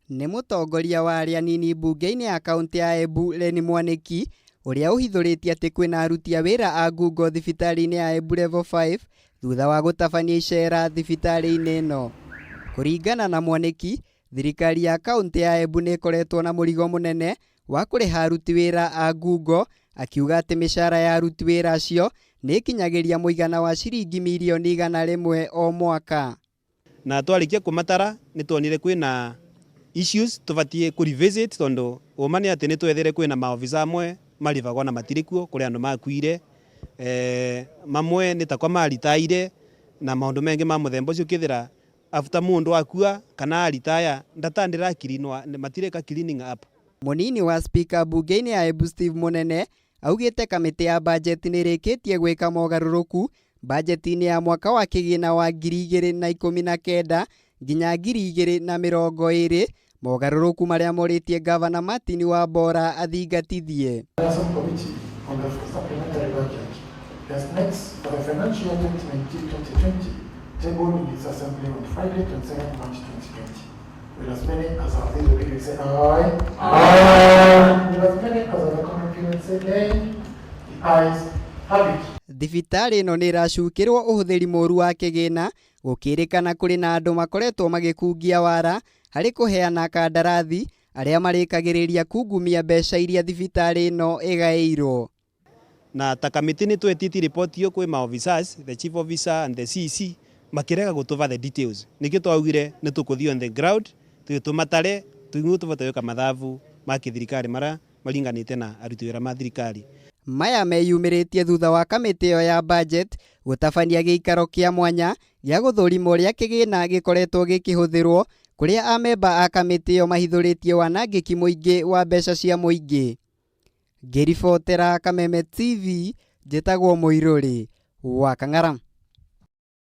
Nĩ mũtongoria wa arĩa anini mbunge-inĩ ya kaũntĩ ya Embu Lenny Mwaniki ũrĩa ũhithũrĩtie atĩ kwĩna aruti a wĩra a ngungo thibitarĩ-inĩ ya Embu Level 5 thutha wa gũtabania icera thibitarĩ-inĩ ĩno. Kũringana na Mwaniki, thirikari ya kaũntĩ ya Embu nĩ ĩkoretwo na mũrigo mũnene wa kũrĩha aruti wĩra a ngungo, akiuga atĩ mĩcara ya aruti wĩra acio nĩ ĩkinyagĩria mũigana wa ciringi mirioni 100 o mwaka. Na twarikia kumatara ni tuonire kwina issues tubatie ku revisit, tondu uma ni ati ni twethire kwina maofisa amwe marivagwo na matiri kuo, kuri andu makuire, mamwe ni takwa maritaire na maundu mengi ma muthemba ucio. Ukithira after mundu akua kana aritaya ndatandira clean, matireka cleaning up. Munini wa speaker mbunge-inĩ ya Embu Steve Munene augĩte kamĩtĩ ya bajeti nĩ ĩrĩkĩtie gwĩka mogarũrũku bajeti-inĩ ya mwaka wa kĩgĩna wa 2019 nginya 2020, mogarũrũku marĩa morĩtie Gavana Martin Wambora athingatithie. Subcommittee on the supplementary budget has met for the financial year 2019-2020 tabled in its assembly on Friday, 27 March 2020. Will as many as are of this opinion say aye? Aye. Will as many as are the contrary opinion say nay? The ayes have it. Thibitarĩ ĩno nĩ ĩracukĩrwo ũhũthĩri mũru wa kĩgĩna, gũkĩrĩkana kũrĩ na andũ makoretwo magĩkungia wara harĩ kũheana kandarathi arĩa marĩkagĩrĩria kungumia mbeca iria thibitarĩ ĩno ĩgaĩirwo. Na ta kamiti ni twetiti report iyo kwi ma officers, the chief officer and the CEC, makirega gutuva the details. Nikio twaugire ni tukuthii on the ground tumatare tuigue tubote gwika mathabu ma kithirikari mara maringanite na aruti wira ma thirikari. Maya meyumĩrĩtie thutha wa kamĩtĩ ĩyo ya budget gũtabania gĩikaro kĩa mwanya gĩa gũthũrima ũrĩa kĩgĩna gĩkoretwo gĩkĩhũthĩrwo, kũrĩa amemba a kamĩtĩ ĩyo mahithũrĩtie wanangĩki mũingĩ wa mbeca cia mũingĩ. Ngĩribotera Kameme TV, njĩtagwo Mũirũrĩ wa Kang'ara.